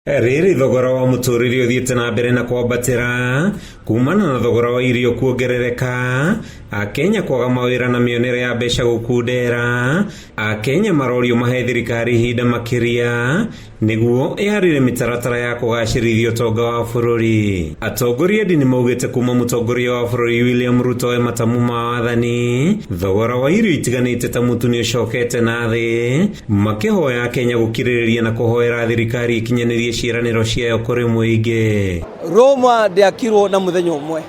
Rĩrĩ thogora wa mũtũrĩre ũthiĩte na mbere na kwambatĩra kumana na thogora wa irio kuongerereka, Akenya kwaga mawĩra na mĩonere ya mbeca gũkundera, Akenya marorio mahe thirikari ihinda makĩria nĩguo ĩharĩre mĩtaratara ya kũgacĩrithia ũtonga wa bũrũri. Atongoria a ndini maugĩte kuma mũtongoria wa bũrũri William Ruto oe matamu ma wathani, thogora wa irio itiganĩte ta mũtu nĩ ũcokete na thĩ, makĩhoya Akenya gũkirĩrĩria na kũhoera thirikari ĩkinyanĩrie ciĩranĩro ciayo kũrĩ mũingĩ. Roma ndĩakirwo na mũthenya ũmwe,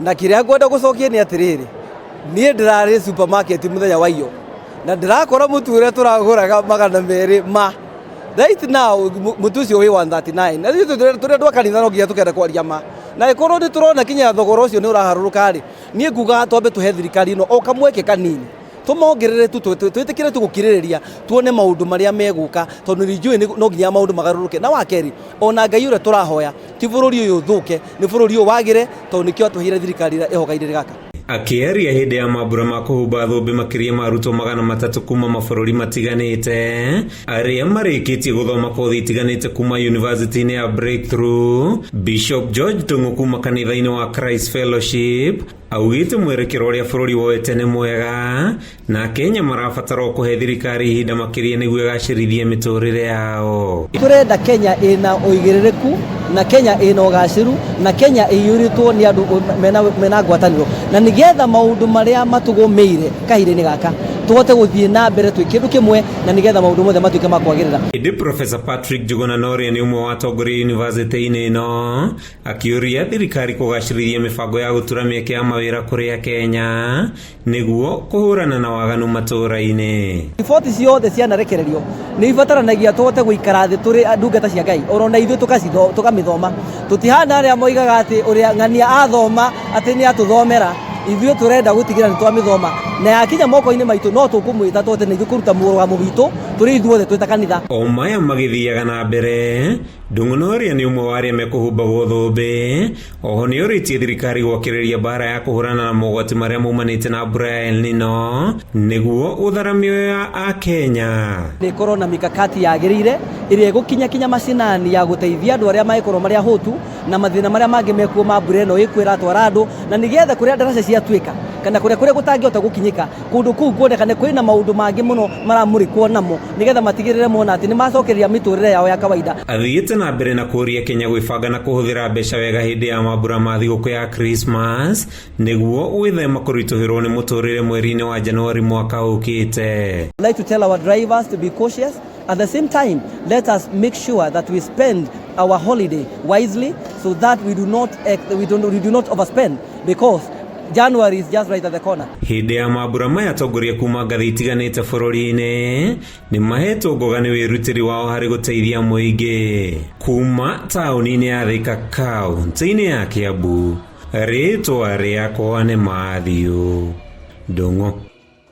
na kĩrĩa ngwenda gũcokia nĩ atĩrĩrĩ, niĩ ndĩrarĩ supermarket mũthenya wa iyo na ndĩrakora mũtu ũrĩa tũragũraga 200 ma right now mũtu ũcio wĩ 139, na ithuĩ tũrĩ andũ a kanitha no nginya tũkenda kwaria ma, na ĩkorwo nĩ tũrona kinya thogora ũcio nĩ ũraharũrũka rĩ, niĩ ngugaga twambe tũhe thirikari ĩno o kamweke kanini, tũmongerere tu, twĩtĩkĩre tu gũkirĩrĩria tuone maũndũ marĩa megũka, tondũ nĩ njũĩ no nginya maũndũ magarũrũke. Na wa kerĩ, ona Ngai ũrĩa tũrahoya ti bũrũri ũyũ ũthũke, nĩ bũrũri ũyũ wagĩre, tondũ nĩkĩo atũheire thirikari ĩrĩa ĩho kahinda-inĩ gaka. Akĩaria hĩndĩ ya mambura ma kũhumba thũmbĩ makĩria ma arutwo 300 kuma mabũrũri matiganĩte arĩa marĩkĩtie gũthoma kothi itiganĩte kuma yunivasĩtĩ-inĩ ya Breakthrough, Bishop George Tung'u kuma kanitha-inĩ wa Christ Fellowship augĩte mwerekero ũrĩa bũrũri woete nĩ mwega na Kenya marabatara o kũhe thirikari ihinda makĩria nĩguo ĩgacĩrithie mĩtũrĩre yao. Tũrenda Kenya ĩna ũigĩrĩrĩku, na Kenya ĩna ũgacĩru, na Kenya ĩiyũrĩtwo nĩ andũ mena ngwatanĩro, na nĩgetha maũndũ marĩa matũgũmĩire kahinda-inĩ gaka tũhote gũthiĩ na mbere twĩ kĩndũ kĩmwe, na nĩgetha maũndũ mothe matuĩke ma kwagĩrĩra. Ĩndĩ Professor Patrick Njuguna na ũrĩa nĩ ũmwe wa atongoria yunivasĩtĩ-inĩ ĩno akĩũria thirikari kũgacĩrithia mĩbango ya gũtura mĩeke ya mawĩra kũrĩ Akenya nĩguo kũhũrana na waganu matũũra-inĩ. Riboti ciothe cianarekererio nĩ ibataranagia tũhote gũikara thĩ tũrĩ ndungata cia Ngai, oro na ithuĩ tũkamĩthoma. Tũtihana arĩa moigaga atĩ ũrĩa ng'ania athoma atĩ nĩ atũthomera. Ithuĩ tũrenda gũtigĩra nĩ twamĩthoma, na yakinya moko-inĩ maitũ no tũkũmwĩta tũhote na ithuĩ kũruta mũrũgamo witũ tũrĩ ithuothe twĩ ta kanitha. O maya magĩthiaga na mbere, Ndung'u ũrĩa nĩ ũmwe wa arĩa mekũhumbagwo thũmbĩ, oho nĩ orĩtie thirikari gwakĩrĩria mbara ya kũhũrana na mogwati marĩa maumanĩte na mbura ya El Nino nĩguo gũthara mĩoyo ya Akenya. Nĩ ĩkorwo na mikakati yagĩrĩire ĩrĩa ĩgũkinya kinya macinani ya gũteithia andũ arĩa mangĩkorwo marĩ ahũtu na mathĩna marĩa mangĩ mekuo ma mbura ĩno ĩkuo ĩratwara andũ, na nĩgetha kũrĩa ndaraca ciatuĩka kana kũrĩa kũrĩa gũtangĩhota gũkinyĩka, kũndũ kũu kuonekane kwĩna maũndũ mangĩ mũno maramũrĩkwo namo, nĩgetha matigĩrĩre mona atĩ nĩ macokereria mĩtũrĩre yao ya kawaida. Athiĩte na mbere na kũũria Kenya gwĩbanga na kũhũthĩra mbeca wega hĩndĩ ya mambura ma thigũkũ ya Christmas nĩguo gwĩthema kũritũhĩrwo nĩ mũtũrĩre mweri-inĩ wa Januari mwaka ũkĩte. I'd like to tell our drivers to be cautious. At the same time, let us make sure that we spend our holiday wisely so that we do not overspend, because January is just right at the corner. Hĩndĩ ya mambura maya, atongoria kuma ngathĩ itiganĩte bũrũri-inĩ nĩ mahetwo ngoga nĩ wĩrutĩri wao harĩ gũteithia mũingĩ. Kuma taũni-inĩ ya Thika, kaũntĩ-inĩ ya Kiambu, rĩtwa rĩakwa nĩ Matthew Ndung'u.